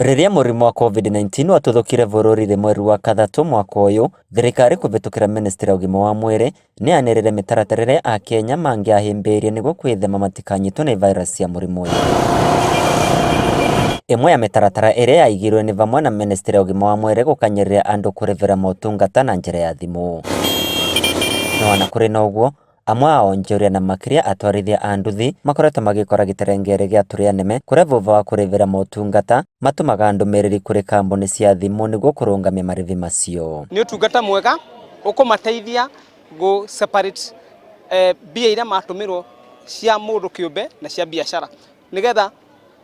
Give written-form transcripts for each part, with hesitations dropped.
Rĩrĩa mũrimũ wa Covid-19 watuthũkire bũrũri-rĩ mweri wa kathatũ mwaka ũyũ, thirikari kũvĩtũkĩra ministry ya ũgima wa mwĩrĩ nĩyanĩrĩire mĩtaratara ĩrĩa akenya mangĩahĩmbĩirie nĩguo kwĩthema matikanyitwo nĩ virus ya mũrimũ ũyũ. Ĩmwe ya mĩtaratara ĩrĩa yaigirwe nĩ vamwe na ministry ya ũgima wa mwĩrĩ gũkanyĩrĩria andũ kũrĩvĩra motungata na njĩra ya thimũ. No ona kũrĩ na ũguo, amwe a onjoria na makĩria atwarithia a nduthi makoretwo magĩkora gĩterengere gĩa tũrĩa nĩme kũrĩa vũva wa kũrĩvĩra motungata matũmaga ndũmĩrĩri kũrĩ kambuni cia thimũ nĩguo kũrũngamia marĩvi macio. Nĩ ũtungata mwega ũkũmateithia gũ separate mbia iria matũmĩrwo cia mũndũ kĩũmbe na cia biacara, nĩgetha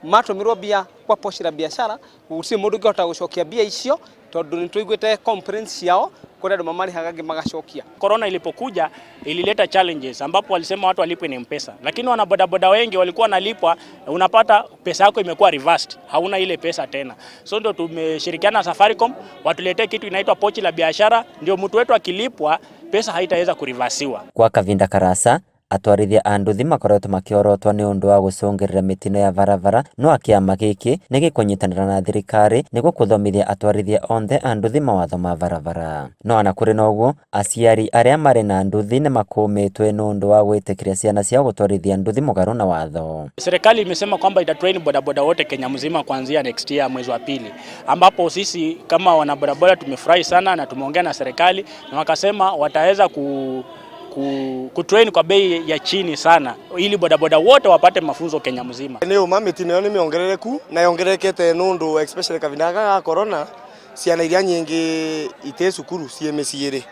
matũmĩrwo mbia kwa pochi la biashara gũtirĩ mũndũ ũngĩhota gũcokia mbia icio, tondũ nĩ tũiguĩte complaints ciao kũrĩ andũ mamarĩhaga angĩ magacokia. Corona ilipokuja ilileta challenges ambapo walisema watu walipwe ni M-Pesa, lakini wanabodaboda wengi walikuwa wanalipwa, unapata pesa yako imekuwa reversed, hauna ile pesa tena. So ndio tumeshirikiana na Safaricom watuletee kitu inaitwa pochi la biashara, ndio mtu wetu akilipwa pesa haitaweza kurivasiwa. Kwa kavinda karasa atwarithia a nduthi makoretwo makiorotwo ni undu wa gucungirira mitino ya barabara, no kiama giki ni gikunyitanira na thirikari niguo kuthomithia atwarithia onthe a nduthi mawatho ma barabara. No ona kuri na uguo, aciari aria mari na nduthi ni makumitwe ni undu wa gwitikiria ciana ciao gutwarithia nduthi mugaru na watho. Serikali imesema kwamba itatrain bodaboda wote Kenya mzima kuanzia next year mwezi wa pili, ambapo sisi kama wanabodaboda tumefurahi sana na tumeongea na serikali na wakasema wataweza kutrain kwa bei ya chini sana ili bodaboda wote wapate mafunzo Kenya mzima. Nĩ ũma mĩtino ĩyo nĩ mĩongerereku na yongererekete nũndũ especially kavinda gaka ga corona, ciana iria nyingĩ itĩ cukuru ciĩ mĩciĩ rĩ,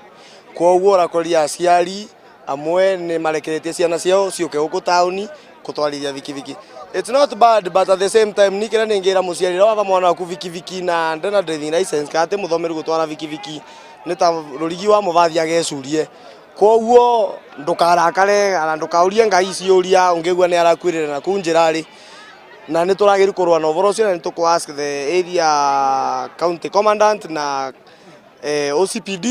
koguo ũrakoria aciari amwe nĩ marekeretie ciana ciao ciũke gũkũ taũni kũtwarithia bikibiki. It's not bad, but at the same time ni kĩrĩa nĩngĩra mũciari ũrĩa wava mwana waku bikibiki na ndena driving license kana ti mũthomeru gũtwara bikibiki, nĩ ta rũrigi wa mũbathi agecurie. Koguo ndũkarakare kana ndũkaurie Ngai ciũria ũngĩigua nĩ arakwĩrĩra na kũu njĩra rĩ, na nĩ tũragĩrĩirwo kũrũa na ũhoro ũcio, na nĩ tũkũ ask the area county commandant na OCPD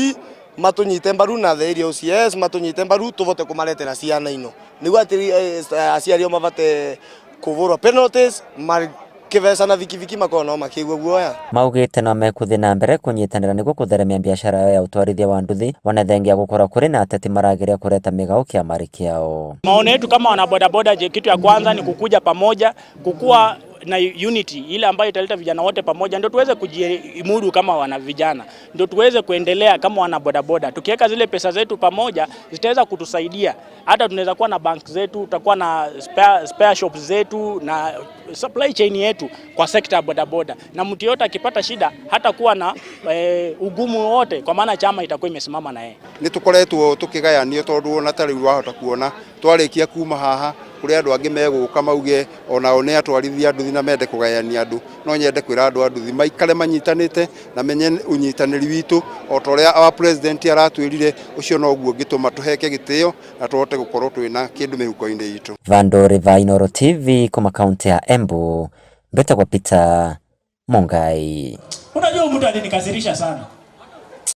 matũnyite mbaru na the area OCS matũnyite mbaru tũvote kũmaretera ciana ino nĩguo atĩ aciari o mavate kũvũrwo penalties makĩveca na bikibiki makorwo no makĩigua guoya. Maugĩte no mekũthiĩ na mbere kũnyitanĩra nĩguo kũtheremia biacara yao ya ũtwarithia wa nduthi, ona thengia gũkorwo kũrĩ na ateti marageria kũreta mĩgao kĩama kĩao. Maono yetu kama wanabodaboda, kitu ya kwanza ni kukuja pamoja, kukua na unity ile ambayo italeta vijana wote pamoja, ndio tuweze kujimudu kama wana vijana, ndio tuweze kuendelea kama wana bodaboda. Tukiweka zile pesa zetu pamoja zitaweza kutusaidia, hata tunaweza kuwa na bank zetu, tutakuwa na spare shops zetu na supply chain yetu kwa sekta ya bodaboda, na mtu yote akipata shida hata kuwa na ugumu wote, kwa maana chama itakuwa imesimama na yeye. Nĩ tũkoretwo tũkĩgayanio tondũ ona ta rĩu wahota kuona twarĩkia kuma haha kũrĩ andũ angĩ megũka mauge onao nĩ atwarithia nduthi na mende kũgayania andũ. No nyende kwĩra andũ a nduthi maikare manyitanĩte na menye ũnyitanĩri witũ o ta ũrĩa our president aratwĩrire, ũcio noguo ũngĩtũma tũheke gĩtĩo na tũhote gũkorwo twĩna kĩndũ mĩhuko-inĩ itũ. Vandori va Inooro TV kuma kaunti ya Embu, mbetagwo Peter Mungai. Unajua mtu alinikasirisha sana.